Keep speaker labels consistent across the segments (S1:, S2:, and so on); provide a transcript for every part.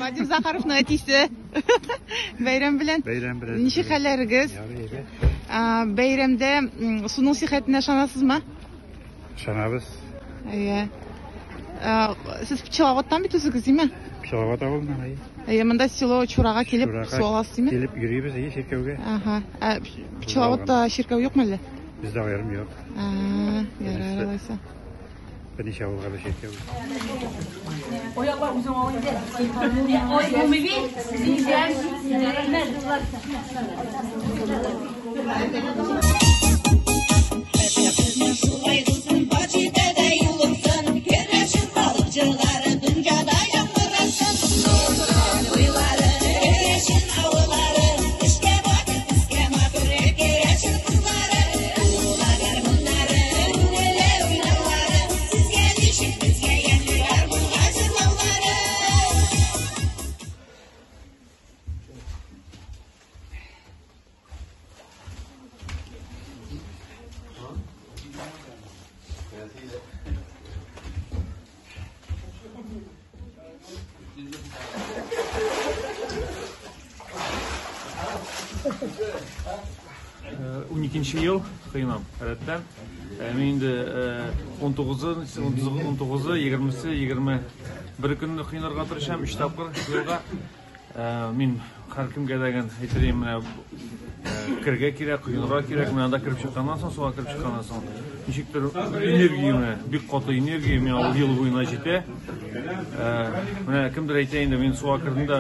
S1: Вадим Захаровның әтисе. Бәйрәм белән.
S2: Бәйрәм белән.
S1: Ничек хәлләрегез? Бәйрәмдә суның сихәтенә ышанасызмы?
S2: Ышанабыз.
S1: Әйе. Сез Пчеловодтан бит үзегез, димме?
S2: Пчеловод авылыннан, әйе.
S1: Әйе, монда село Чурага килеп су аласыз, димме?
S2: Килеп йөрибез, әйе, чиркәүгә.
S1: Ага. Ә Пчеловодта чиркәү юкмы әллә?
S2: Бездә аерым юк.
S1: А, ярар алайса.
S2: Берничә авылга да чиркәү.
S3: Аяклар үзең ал инде. Ай, булмый бит.
S4: Шулай булсын, баш итә дә юлыксын, керәшен халык җырлары дөньяда яңгырасын. Туйлары, керәшен авыллары, эшкә батыр, искә матур, керәшен кызлары, кулда гармуннары, күңелле уйнаулары, сезгә ничек, безгә ямьле гармунга җырлаулары.
S5: 12 ел кыйнам рәттән. Мин инде 19-ы, 19-ы, 20-се, 21 көнне кыйнарга тырышам, 3 тапкыр елга. Мин һәркемгә дә әйтер идем, менә керергә кирәк, коенырга кирәк. Менә анда кереп чыкканнан соң, суга кереп чыкканнан соң, ничектер энергия менә, бик каты энергия миңа ул ел буена җитә. Менә кемдер әйтә инде, мин суга кердем дә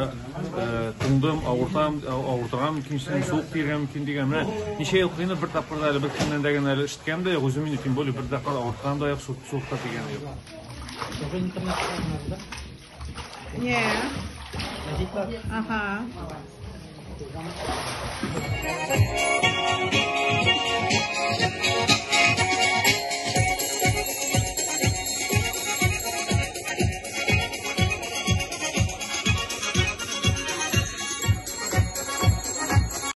S5: туңдым, авыртам, авыртырга мөмкин, суык тиергә мөмкин дигән. Менә ничә ел коенып, бер тапкыр да әле бер кемнән дә генә әле ишеткәнем дә юк, үзем инде тем более бер тапкыр авыртканым да юк, суыкта тигәне юк.
S1: Не. Ага.